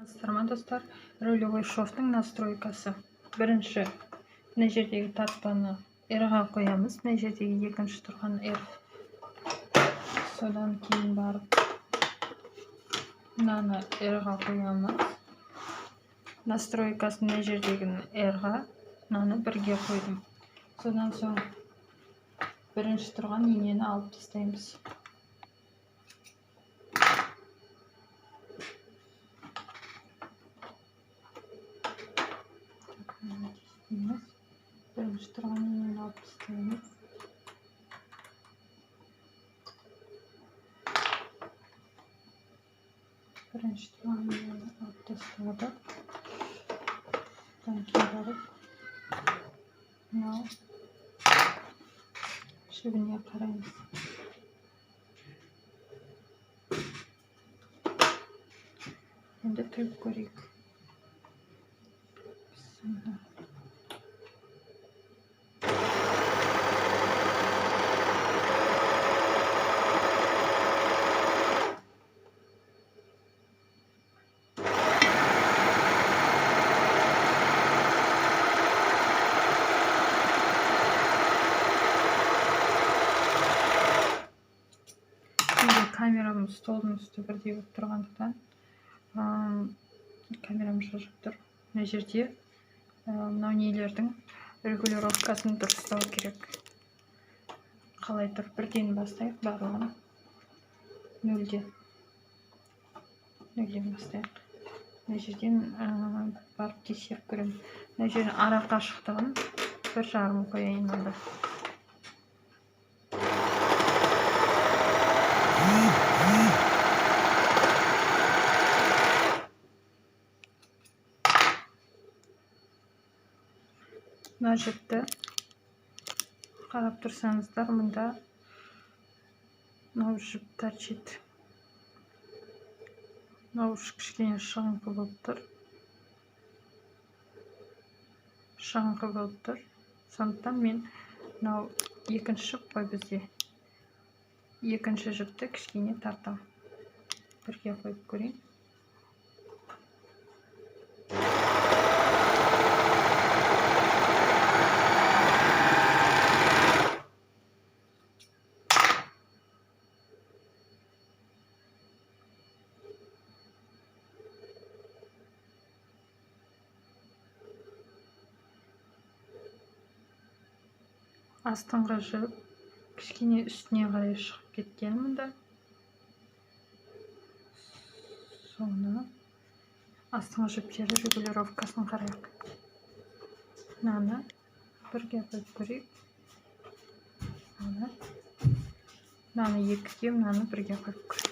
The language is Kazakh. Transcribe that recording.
Ма, достар, рулевой шовтың настройкасы. Бірінші мына жердегі тартпаны R-ға қоямыз, мына жердегі екінші тұрған R. Содан кейін барып мынаны R-ға қоямыз. Настройкасын мына жердегіні R-ға, мынаны бірге қойдым. Содан соң бірінші тұрған инені алып тастаймыз. Бірінші тұрған инені алып тастаймыз. Бірінші тұрған инені алып тастадық. Содан кейін барып мынау жібіне қараймыз. Енді тігіп көрейік. Бісміллә. Камерам столдың үсті бірдей болып тұрғандықтан камерам жылжып тұр. Мына жерде мынау нелердің регулировкасын дұрыстау керек. Қалай тұр? Бірден бастайық барлығын. Нөлден. Нөлден бастайық. Мына жерден барып тексеріп көремін. Мына жердің ара қашықтығын 1,5 қояйын онда. Мына жіпті қарап тұрсаңыздар, мұнда мынау жіп торчит. Мынау кішкене шығыңқы болып тұр. Шығыңқы болып тұр. Сондықтан мен мынау екінші жіп қой бізде. Екінші жіпті кішкене тартамын. Бірге қойып көрейін. Астыңғы жіп кішкене үстіне қарай шығып кеткен мұнда. Соны астыңғы жіптері регулировкасын қарайық. Мынаны бірге қойып көрейік. Мынаны екіге, мынаны бірге қойып көрейік.